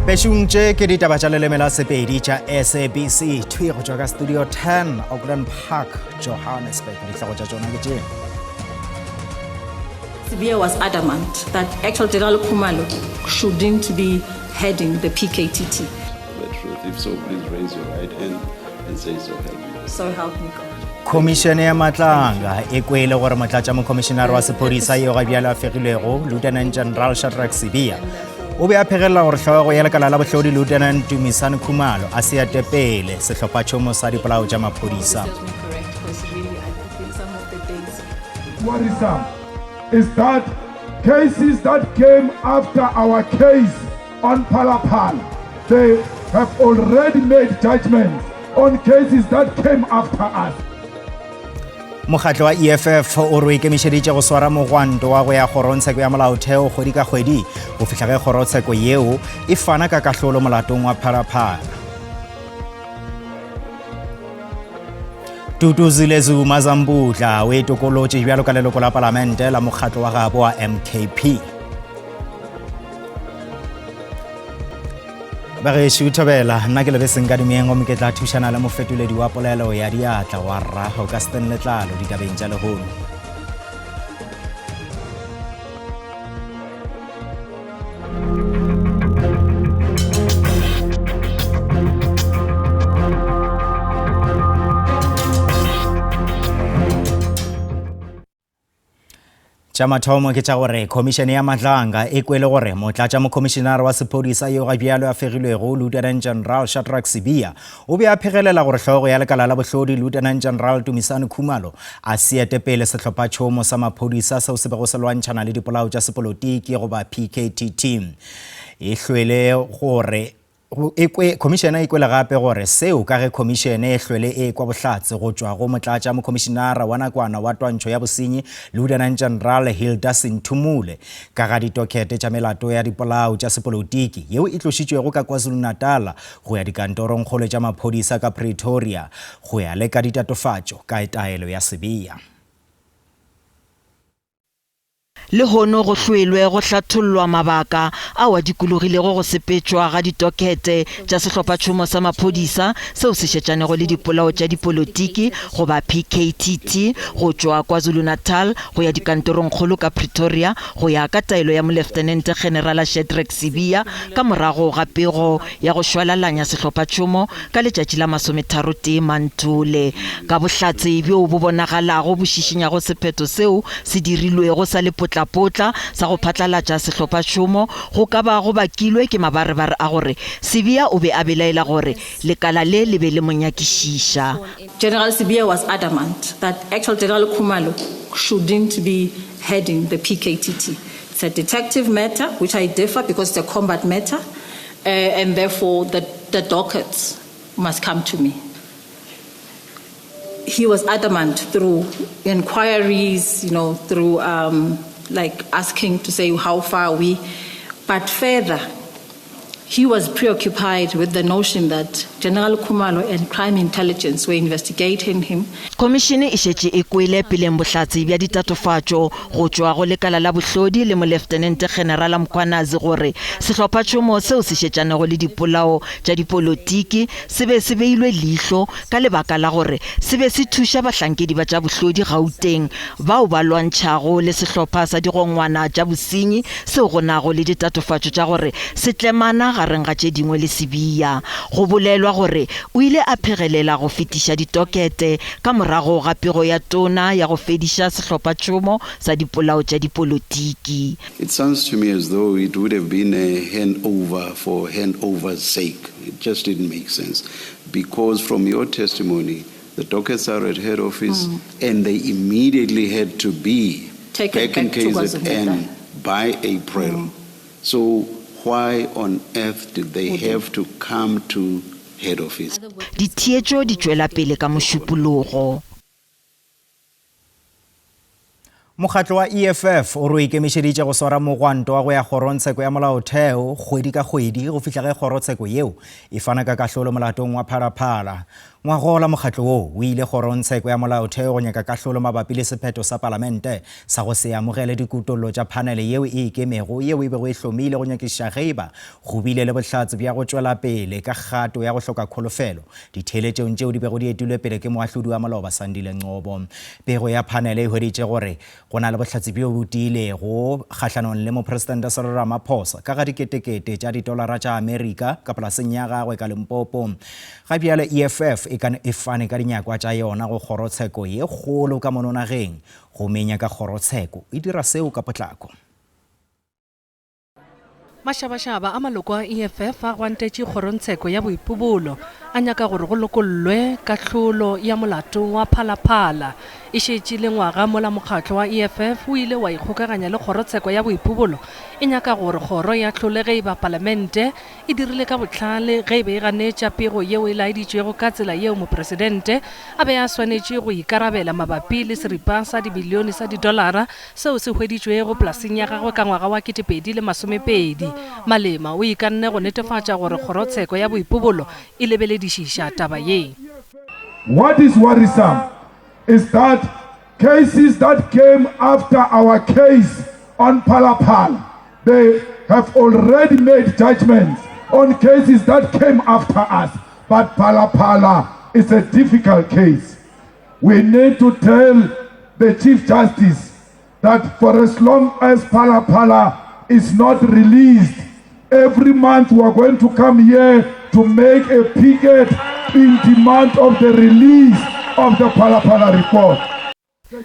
Bešung tše ke ditaba tša leleme la Sepedi tša SABC thwi go tšwa ka Studio 10 Auckland Park, Johannesburg. Dihlogo tša tšona ke tše. Sibiya was adamant that actual General Khumalo shouldn't be heading the PKTT. The truth. If so, please raise your right hand and say so help me. So help me God. Khomišene ya Matlanga e kwele gore motlatšamokhomišenare wa sephodisa yo ga bjale a fegilwego Lieutenant General Shadrack Sibiya o be a phegelela gore hlogo ya lekala la bohlodi Lieutenant Dumisani Khumalo a se ate pele sehlophatšhomo sa dipolao tša maphodisa. Worrisome is that cases that came after our case on Phala Phala, they have already made judgments on cases that came after us. Mokgatlo wa EFF o re o ikemišeditše go swara mogwanto wa go ya kgorongtsheko ya molaotheo kgwedi ka kgwedi go fihla ge kgorotsheko yeo e fana ka kahlolo molatong wa Phala Phala. Duduzile Zuma Zambudla o itokolotše bjalo ka leloko la palamente la mokgatlo wa gabo wa MKP. Bagešo thobela nna ke Lebeseng Kadimeng gomme ke tla thušana le mofetoledi wa polelo ya diatla wa rra Augustin Letlalo ditabeng tša lehono. Tša mathomo ke tša gore Khomišene ya Madlanga e kwele gore motlatšamokhomišenare wa sephodisa yo ga bjalo a fegilwego Lieutenant General Shadrack Sibiya o be a phegelela gore hlogo ya lekala la bohlodi Lieutenant General Tumisani Khumalo a se ete pele sehlophatšhomo sa maphodisa seo se bego se lwantšhana le dipolao tša sepolotiki goba PKTT. E hlwele gore E kwe, Khomišene e kwele gape gore seo ka ge Khomišene e hlwele e ekwa bohlatse go tšwa go Motlatša Mokhomišenara wa nakwana wa Twantšho ya Bosenyi, Lieutenant General Hilda Sinthumule, ka ga ditokhete tša melato ya dipolao tša sepolotiki yeo e tlošitšwego ka KwaZulu-Natal go ya dikantorongkgolo tša maphodisa ka Pretoria go ya le ka ditatofatšo ka taelo ya Sibiya. Lehono go hlwelwe go hlathollwa mabaka ao a dikologilego go sepetšwa ga ditokete tša sehlophatšhomo sa maphodisa seo se šetšanego le dipolao tša dipolotiki goba PKTT go tšwa KwaZulu-Natal go ya dikantorongkgolo ka Pretoria go ya ka taelo ya Moleftenente Generala Shadrack Sibiya ka morago ga pego ya go šwalalanya sehlophatšhomo ka letšatši la masometharotee Manthole. Ka bohlatse bjo bo bonagalago bo šišinyago sephetho seo se dirilwego sa lepotlapotla sa go phatlalatša sehlophatšhomo go ka ba go bakilwe ke mabarebare a gore Sibiya o be a belaela gore lekala le le be le mo nyakišiša. General Sibiya was adamant that actual General Khumalo shouldn't be heading the PKTT. It's a detective matter, which I differ because it's a combat matter. Uh, and therefore the, the dockets must come to me. He was adamant through inquiries, you know, through um, like asking to say how far are we. But further, he was preoccupied with the notion that General Khumalo and crime intelligence were investigating him. Khomišene e šetše e kwele peleng bohlatse bja ditatofatšo go tšwa go lekala la bohlodi le Moleftenente Generala Mkhwanazi gore sehlophatšhomo seo se šetšanego le dipolao tša dipolotiki se be se beilwe leihlo ka lebaka la gore se be se thuša bahlankedi ba tša bohlodi Gauteng bao ba lwantšhago le sehlopha sa digongwana tša bosenyi seo go nago le ditatofatšo tša gore se tlemana gareng ga tše dingwe le Sibiya. Go bolelwa gore o ile a phegelela go fetiša ditokete ka morago ga pego ya tona ya go fediša sehlophatšhomo sa dipolao tša dipolotiki. It sounds to me as though it would have been a handover for handover's sake. It just didn't make sense because from your testimony, the dockets are at head office mm. and they immediately had to be Taken back, back in KZN by April. Mm. So why on earth did they have to come to head office? Ditheetšo di tšwela pele ka Mošupologo. Mokgatlo wa EFF o re o ikemišeditše go swara mogwanto wa go ya kgorongtsheko ya molaotheo kgwedi ka kgwedi go fihla ge kgorotsheko yeo e fana ka kahlolo molatong wa Phala Phala. Ngwagola mokgatlo woo o ile kgorongtsheko ya molaotheo go nyaka kahlolo mabapi le sephetho sa palamente sa go se amogele dikutollo tša phanele yeo e ikemego yeo e bego e hlomile go nyakišiša ge e ba go bile le bohlatse bja go tšwela pele ka kgato ya go hloka kholofelo ditheeletšong tšeo di bego di etilwe pele ke moahlodi wa maloba Sandile Ngcobo. Pego ya phanele e hweditše gore Go na le bohlatse bjo bo tiilego kgahlanong le Mopresidente Cyril Ramaphosa ka ga diketekete tša ditolara tša Amerika ka polaseng ya gagwe ka Limpopo. Ga bjale EFF e ka e fane ka dinyakwa tša yona go kgorotsheko ye kgolo ka mono nageng gomme e nyaka kgorotsheko e dira seo ka potlako. Mašabašaba a maloko a EFF a gwantetše kgorongtsheko ya boipobolo a nyaka gore go lokollwe kahlolo ya molato wa Phala Phala. E šetše le ngwaga mola mokgatlo wa EFF o ile wa ikgokaganya le kgorotsheko ya boipobolo e nyaka gore kgoro e ahlole ge e ba palamente e dirile ka bohlale ge e be e ganetša pego yeo e laeditšwego ka tsela yeo mopresidente a be a swanetše go ikarabela mabapi le seripa sa dimilione sa didolara seo se hweditšwego polaseng ya gagwe ka ngwaga wa 2020. Malema o ikanne go netefatša gore kgorotsheko ya boipobolo e lebeledišiša taba ye. What is worrisome is that cases that came after our case on Phala Phala, they have already made judgments on cases that came after us, but Phala Phala is a difficult case. We need to tell the Chief Justice that for as long as Phala Phala is not released, every month we are going to come here to make a picket in demand of the release of the Phala Phala report.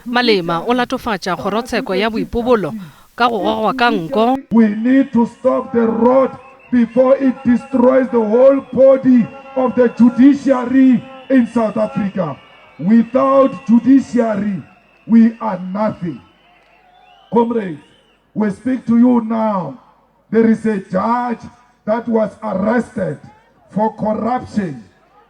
Malema o latofatša kgorotsheko ya boipobolo ka go gogwa ka nko. We need to stop the rot before it destroys the whole body of the judiciary in South Africa. Without judiciary, we are nothing. Comrades, we speak to you now. There is a judge that was arrested for corruption.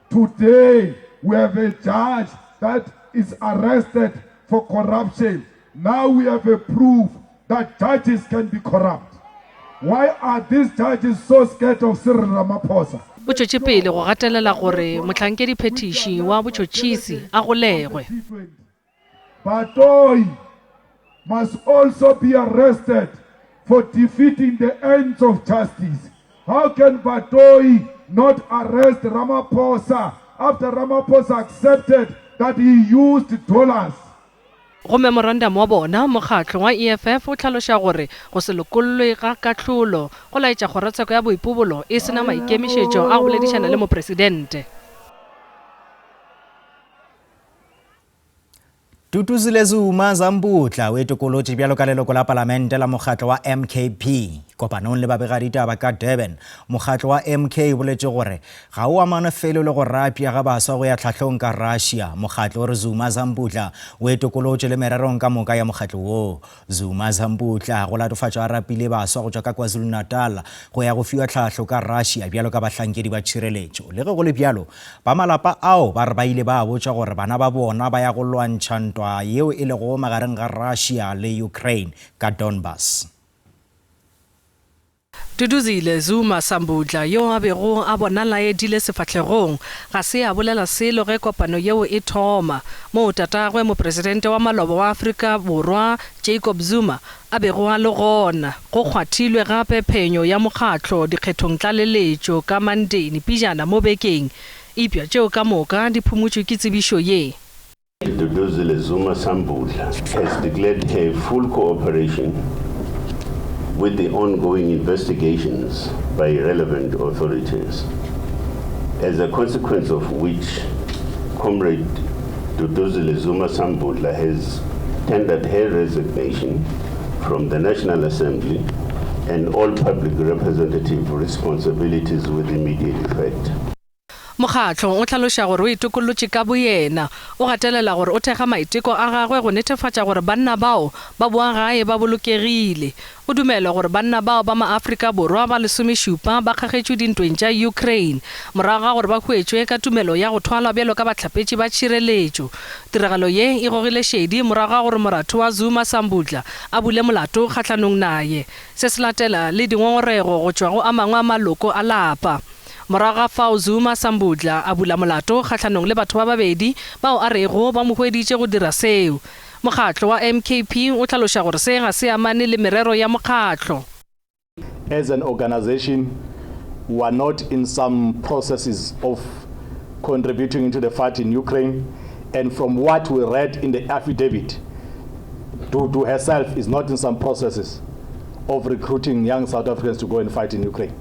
Today, we have a judge that is arrested for corruption. Now we have a proof that judges can be corrupt. Why are these judges so scared of Cyril Ramaphosa? O tšwetše pele go gatelela gore mohlankediphethiši wa botšhotšhisi a golegwe. Batohi must also be arrested for defeating the ends of justice. How can Batohi not arrest Ramaphosa after Ramaphosa accepted that he used dollars? Go memorandum wa bona, mokgatlo wa EFF o hlaloša gore go se lokollwe ga kahlolo go laetša kgorotsheko ya boipobolo e se na maikemišetšo a go boledišana le mopresidente. Duduzile Zuma Zambudla o itokolotše bjalo ka leloko la palamente la mokgatlo wa MKP. Kopanong le babegaditaba ka Durban, mokgatlo wa MK o boletše gore ga o amane felo le go rapja ga baswa go ya tlhahlong ka Russia. Mokgatlo o re Zuma Zambudla o itokolotše le mererong ka moka ya mokgatlo woo. Zuma Zambudla go latofatšwa a rapile baswa go tšwa ka KwaZulu-Natal go ya go fiwa tlhahlo ka Russia bjalo ka bahlankedi ba tšhireletšo. Le ge go le bjalo, ba malapa ao ba re ba ile ba botšwa gore bana ba bona ba ya go lwantšha ntwa yeo e lego magareng ga Russia le Ukraine ka Donbas. Duduzile Zuma Sambudla, yo a bego a bonala a edile sefahlegong, ga se a bolela selo ge kopano yeo e thoma, moo tatagwe mopresidente wa maloba wa Afrika Borwa Jacob Zuma a bego a le gona. Go kgwathilwe gape phenyo ya mokgatlo dikgethongtlaleletšo ka Mandeni pejana mo bekeng, eupša tšeo ka moka di phumotšwe ke tsebišo ye. Duduzile Zuma Sambudla has declared her full cooperation with the ongoing investigations by relevant authorities, as a consequence of which Comrade Duduzile Zuma Sambudla has tendered her resignation from the National Assembly and all public representative responsibilities with immediate effect. Mokgatlo o hlaloša gore o itokollotše ka boyena. O gatelela gore o thekga maiteko a gagwe go netefatša gore banna bao ba boa gae ba bolokegile. O dumela gore banna bao ba maAfrika Borwa ba lesomešupa ba kgagetšwe dintweng tša Ukraine morago ga gore ba hwetšwe ka tumelo ya go thwalwa bjalo ka bahlapetši ba tšhireletšo. Tiragalo ye e gogile šedi morago ga gore moratho wa Zuma Sambudla a bule molato kgahlanong naye. Se se latela le dingongorego go tšwa go a mangwe a maloko a lapa. Morago ga fao Zuma Sambudla a bula molato kgahlanong le batho ba babedi bao a rego ba mo hweditše go dira seo. Mokgatlo wa MKP o hlaloša gore se ga se amane le merero ya mokgatlo. As an organisation we are not in some processes of contributing into the fight in Ukraine and from what we read in the affidavit Dudu herself is not in some processes of recruiting young South Africans to go and fight in Ukraine.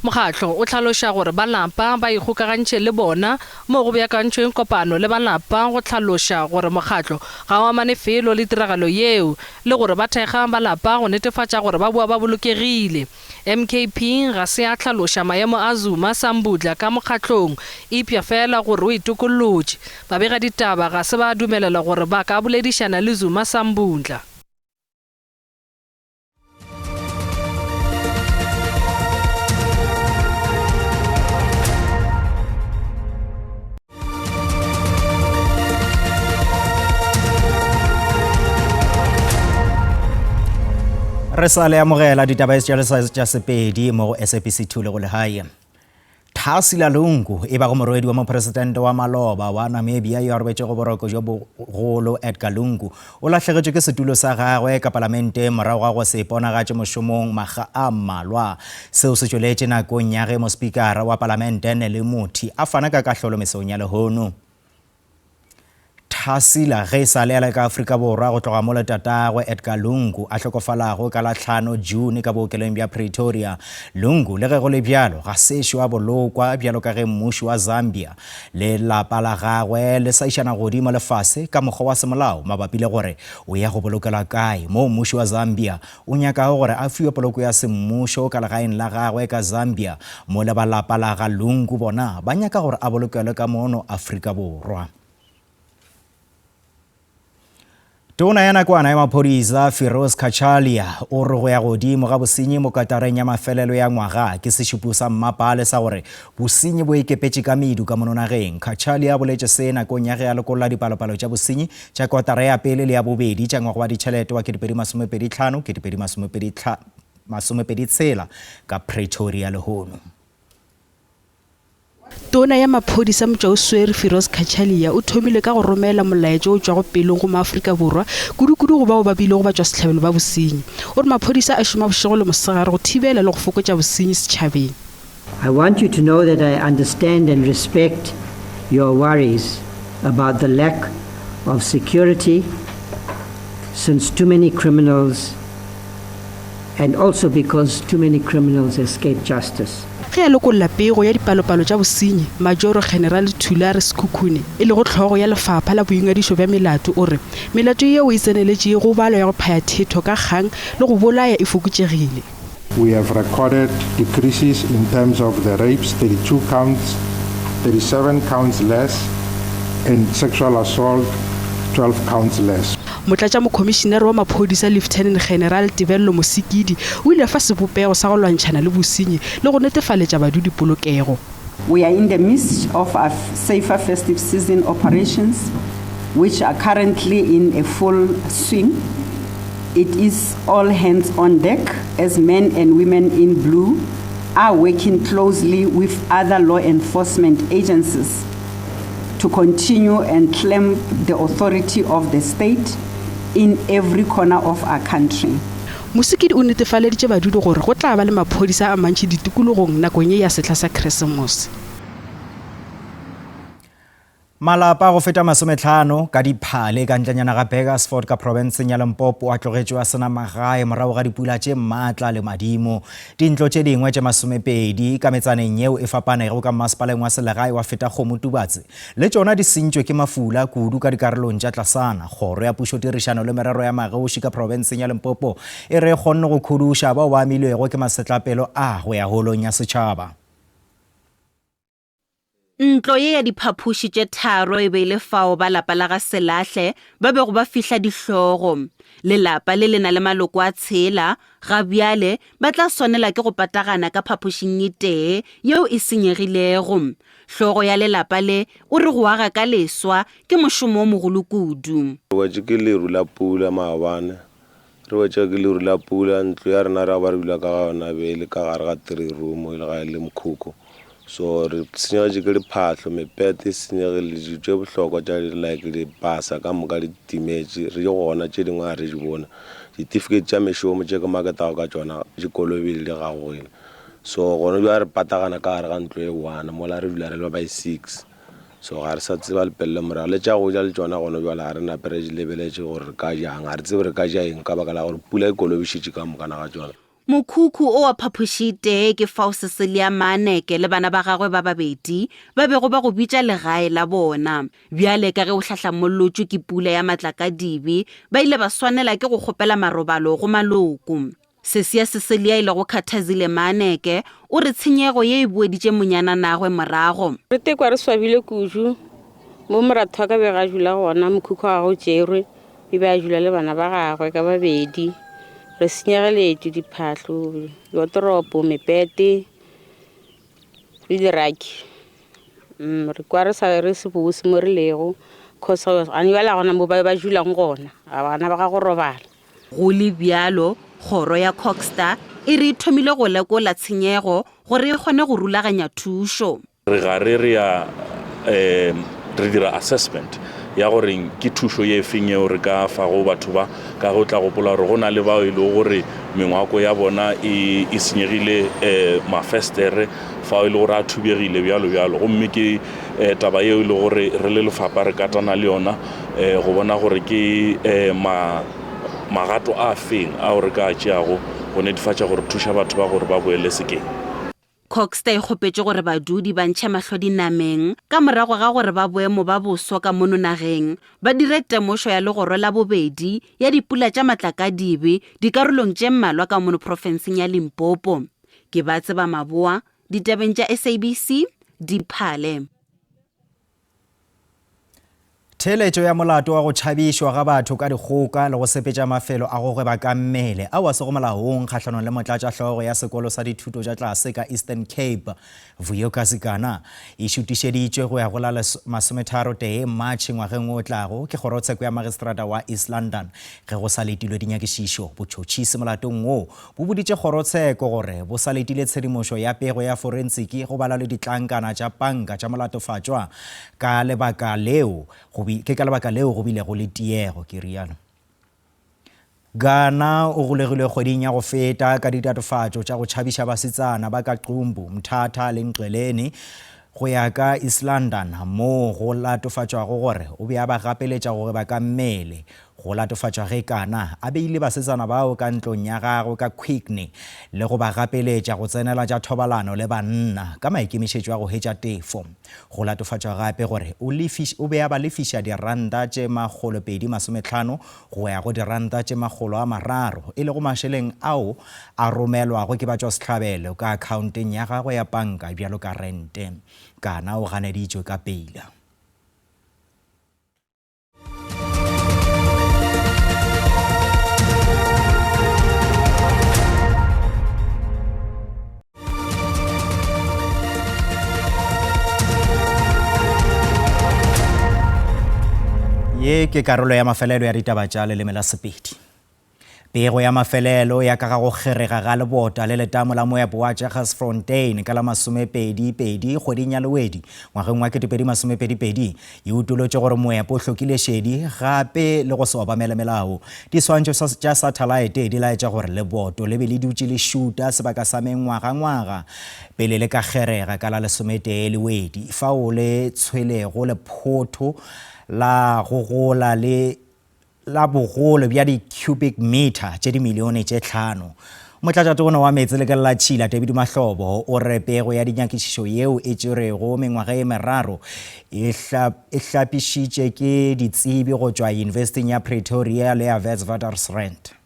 Mokgatlo o hlaloša gore ba lapa ba ikgokagantše le bona moo go beakantšweng kopano le ba lapa go hlaloša gore mokgatlo ga o amane felo le tiragalo yeo le gore ba thekga ba lapa go netefatša gore ba boa ba bolokegile. MKP ga se ya hlaloša maemo a Zuma Sambudla ka mokgatlong eupša feela gore o itokollotše. Babegaditaba ga se ba dumelelwa gore ba ka boledišana le Zuma Sambudla. Re sa le amogela ditaba tša Sepedi mo go SABC 2 le go legae. Tasila Lungu e bago morwedi wa mopresidente wa maloba wa Namibia yo a robetšego boroko bjo bogolo Edgar Lungu o lahlegetšwe ke setulo sa gagwe ka palamenteng morago ga go se iponagatše mošomong makga a mmalwa. Seo se tšweletše nakong ya ge mospikara wa palamente Nelly Mutti a fana ka kahlolo mesong ya lehono. Tasila ge e sa le a le ka Afrika Borwa go tloga mola tatagwe Edgar Lungu a hlokofalago ka la hlano June ka bookelong bja Pretoria. Lungu le ge go le bjalo ga sešo a bolokwa bjalo ka ge mmušo wa Zambia le lapa la gagwe le sa išana godimo le fase ka mokgwa wa semolao mabapi le gore o ya go bolokelwa kae moo mmušo wa Zambia o nyakago gore a fiwe poloko ya semmušo ka legaeng la gagwe ka Zambia mola ba lapa la ga Lungu bona ba nyaka gore a bolokelwe ka mono Afrika Borwa. Tona ya nakwana ya maphodisa Firoz Cachalia o re go ya godimo ga bosenyi mo katareng ya mafelelo ya ngwaga ke sešupo sa mmapale sa gore bosenyi bo ikepetše ka medu ka mono nageng. Cachalia boletše se nakong ya ge a lokolla dipalopalo tša bosenyi tša kotara ya pele le ya bobedi tša ngwaga wa ditšhelete wa 2025 2026 ka Pretoria lehono. Tona ya Maphodisa Motšwaoswere Firoz Cachalia o thomile ka go romela molaetša o tšwago pelong go maAfrika Borwa, kudukudu go bao ba bilego batšwasehlabelo ba bosenyi. O re maphodisa a šoma bošego le mosegare go thibela le go fokotša bosenyi setšhabeng. I want you to know that I understand and respect your worries about the lack of security since too many criminals and also because too many criminals escape justice. Ge a lokolla pego ya dipalopalo tša bosenyi, Majoro General Thulare Sekhukhune, e lego hlogo ya Lefapha la Boingwadišo bja Melato o re melato yeo e tseneletšego balo ya go phaya thetho ka kgang le go bolaya e fokotšegile. We have recorded decreases in terms of the rapes, 32 counts, 37 counts less, and sexual assault, 12 counts less. Motlatšamokhomišinare wa maphodisa Lieutenant General Tebello Mosikidi o ile a fa sebopego sa go lwantšhana le bosenyi le go netefaletša badudi polokego. We are in the midst of our Safer Festive Season operations which are currently in a full swing. It is all hands on deck as men and women in blue are working closely with other law enforcement agencies to continue and clamp the authority of the state in every corner of our country. Mosikidi o netefaleditše badudi gore go tla ba le maphodisa a mantši ditikologong nakong ye ya sehla sa Keresemose. Malapa a go feta masometlhano ka diphale ka ntlenyana ga Burgersfort ka profenseng ya Limpopo a tlogetšwe a sena magae morago ga dipula tše maatla le madimo. Dintlo tše dingwe tše masomepedi ka metsaneng yeo e fapanego ka mmasepaleng wa selegae wa Fetakgomo Tubatse le tšona di sentšwe ke mafula kudu ka dikarolong tša tlasana. Kgoro ya Pušotirišano le Merero ya Magoši ka profenseng ya Limpopo e re e kgonne go khuduša bao ba amilwego ke masetlapelo a go ya holong ya setšhaba. Ntlo ye ya diphapoši tše tharo e be e le fao ba lapa la ga Selahle ba bego ba fihla dihlogo. Lelapa le le na le maloko a tshela, ga bjale ba tla swanela ke go patagana ka phapošing e tee yeo e senyegilego. Hlogo ya lelapa le o re go aga ka leswa ke mošomo o mogolo kudu. Re wetše ke leru la pula maabane. Re wetše ke leru la pula. Ntlo ya rena re ba re dula ka ga yona e be e le ka gare ga three room, e le ga e le mokhukhu. So re senyegetše ke diphahlo, mepete e senyegile, dilo tše bohlokwa tša like dipasa ka moka di timetše, re gona tše dingwe ga re di bone. Ditifikheiti tša mešomo tše ke maketago ka tšona di kolobile, di gagogile. So gona bjale re patagana ka gare ga ntlo e one mola re dula re le ba by six. So ga re sa tseba lepelle morago. Le tša go ja le tšona gona bjale ga re nape re di lebeletše gore re ka jang. Ga re tsebe re ka ja eng ka baka la gore pula e kolobišitše ka mokana ga tšona. Mokhukhu o wa phapoši-tee ke fao Cecilia Maaneke le bana ba gagwe ba babedi ba bego ba go bitša legae la bona. Bjale ka ge o hlahlamollotšwe ke pula ya matlakadibe, ba ile ba swanela ke go kgopela marobalo go maloko. Sesi ya Cecilia e lego Khathazile Maaneke o re tshenyego ye e boeditše monyananagwe morago. Re tekwa re swabile kudu mo moratho wa ka bego a dula gona, mokhukhu wa gagwe o tšerwe. E be a dula le bana ba gagwe ka babedi. Re senyegeletšwe diphahlo, diotoropo, mepete le diraki. Mm, re kwa re sa re se bose mo re lego cause gane bjale ga gona mo ba ba dulang gona, ga bana ba ga go robala. Go le bjalo, kgoro ya Cogstar e re e thomile go lekola tshenyego gore e kgone go rulaganya thušo. Re gare re ya um re dira assessment ya gore ke thušo ye feng yeo re ka fago batho ba, ka ge o tla gopola gore go na le bao e lego gore mengwako ya bona e, e senyegile um mafestere fao e le gore a thubegile bjalo bjalo. Gomme ke um taba yeo e lego gore re le lefapha re katana le yona um go bona gore ke um ma, magato a feng ao re ka a tšeago go netefatša gore thuša batho ba gore ba boele sekeng. Coxter e kgopetše gore badudi ba ntšhe mahlo dinameng ka morago ga gore ba boemo ba boso ka mono nageng ba dire temošo ya legoro la bobedi ya dipula tša matlakadibe dikarolong tše mmalwa ka mono profenseng ya Limpopo. Ke Batseba Maboa, ditabeng tša SABC, Diphale. Theeletšo ya molato wa go tšhabišwa ga batho ka dikgoka le go sepetša mafelo a go gweba ka mmele ao a sego molaong kgahlanong le motlatšahlogo ya sekolo sa dithuto tša tlase ka Eastern Cape, Vuyoka Zikana, e šutišeditšwe go ya go la masometharotee Matšhe ngwageng o tlago ke kgorotsheko ya magistrata wa East London ge go sa letilwe dinyakišišo. Botšhotšhisi molatong wo Bo boditše kgorotsheko gore bo sa letile tshedimošo ya pego ya forensiki go bala le ditlankana tša panka tša molatofatšwa ka lebaka leo go ke ka lebaka leo go bilego le tiego, ke realo. Gana o golegilwe kgweding ya go feta ka ditatofatšo tša go tšhabiša basetsana ba ka Qumbu, Mthatha le Ngqeleni go ya ka East London moo go latofatšwago gore o be a ba gapeletša go gweba ka mmele. Go latofatšwa ge Kana a beile basetsana bao ka ntlong ya gagwe ka Quigney le go ba gapeletša go tsenela tša thobalano le banna ka maikemišetšo a go hwetša tefo. Go latofatšwa gape gore o o be a ba lefiša diranta tše 250 go ya go diranta tše 300 e lego mašeleng ao a romelwago ke batšwasehlabelo ka akhaonteng ya gagwe ya panka bjalo ka rente. Kana o ganeditšwe ka peila. Ye ke karolo ya mafelelo ya ditaba tša leleme la Sepedi. Pego ya mafelelo ya ka ga go kgerega ga lebota le letamo la moepo wa Jagersfontein ka la masomepedi pedi kgweding ya Lewedi ngwageng wa 2022 e utolotše gore moepo o hlokile šedi gape le go se obamele melao. Diswantšho tša sathalaete di laetša gore leboto le be le dutše le šuta sebaka sa mengwagangwaga pele le ka kgerega ka la lesometee Lewedi fao le tshwelego lephotho la gogola le la bogolo bja di-cubic meter tše dimilione tše tlhano. Motlatšatona wa Meetse le Kelelatšhila, David Mahlobo, o re pego ya dinyakišišo yeo e tšerego mengwaga e meraro e e hlapišitše ke ditsebi go tšwa Yunibesithing ya Pretoria le ya Witwatersrand.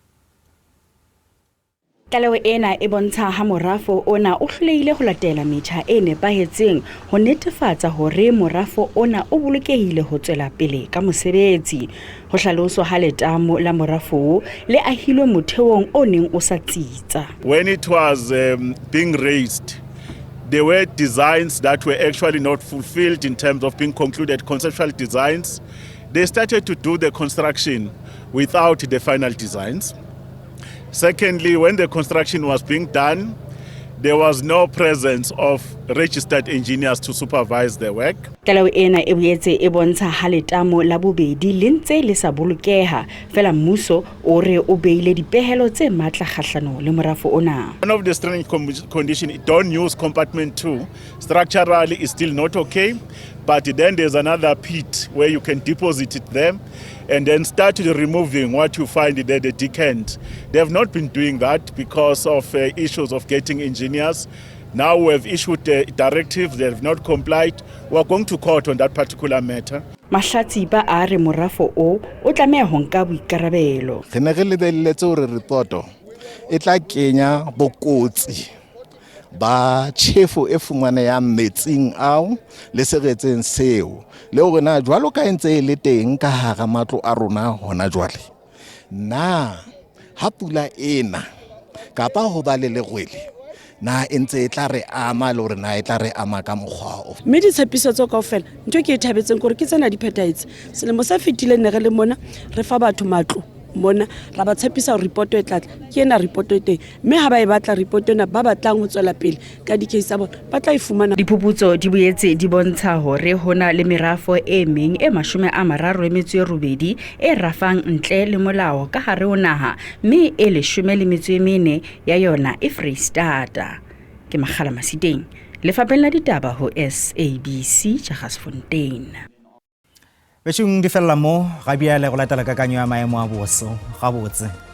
Tlaleho ena e bontsha ha morafo ona o hlolehile ho latela metjha e nepahetseng ho netefatsa hore morafo ona o bolokehile ho tswela pele ka mosebetsi. Ho hlaloswa ha letamo la morafo wo le ahilwe motheong o neng o sa tsitsa. When it was um, being raised, there were designs that were actually not fulfilled in terms of being concluded, conceptual designs. They started to do the construction without the final designs. Secondly, when the construction was being done, There was no presence of registered engineers to supervise the work. Tlaleho ena e boetse e bontsha ha letamo la bobedi le ntse le sa bolokeha, fela mmuso o re o beile dipehelo tse matla kgahlano le morafo ona. One of the strange condition, don't use compartment 2. Structurally, it's still not okay. But then there's another pit where you can deposit it there and then start removing what you find there, the decant. They have not been doing that because of uh, issues of getting engineers. Now we have issued uh, directives, they have not complied. We are going to court on that particular matter. Mahlatsipa a re morafo o o tlameha ho nka boikarabelo. Re ne re lebelletse hore ripoto e tla kenya bokotsi ba tjhefo e fumanehang metsing ao le seretseng seo le hore na jwalo ka e ntse e le teng ka hara matlo a rona hona jwale na ha pula ena kapa ho ba le lerwele na e ntse e tla re ama le hore na e tla re ama ka mokgwa o mme ditshepiso tseo kaofela ntho e ke e thabetseng kore ke tsena di phethahetse selemo se fetileng ne re le mona re fa batho matlo mona ra ba tshepisa gore reporto e tlatla ke ena reporto e teng mme ha ba e batla report ena ba batlang ho tswela pele ka di-case tsa bona ba tla e fumana. Diphuputso di boetse di bontsha hore ho na le merafo e meng e 38 e rafang ntle le molao ka hare ho naha mme e 14 ya yona e Freistata. Ke Makgala Masiteng, Lefapheng la Ditaba ho SABC, Jagersfontein. Bešong di felela mo ga bjale go latela kakanyo ya maemo a boso gabotse.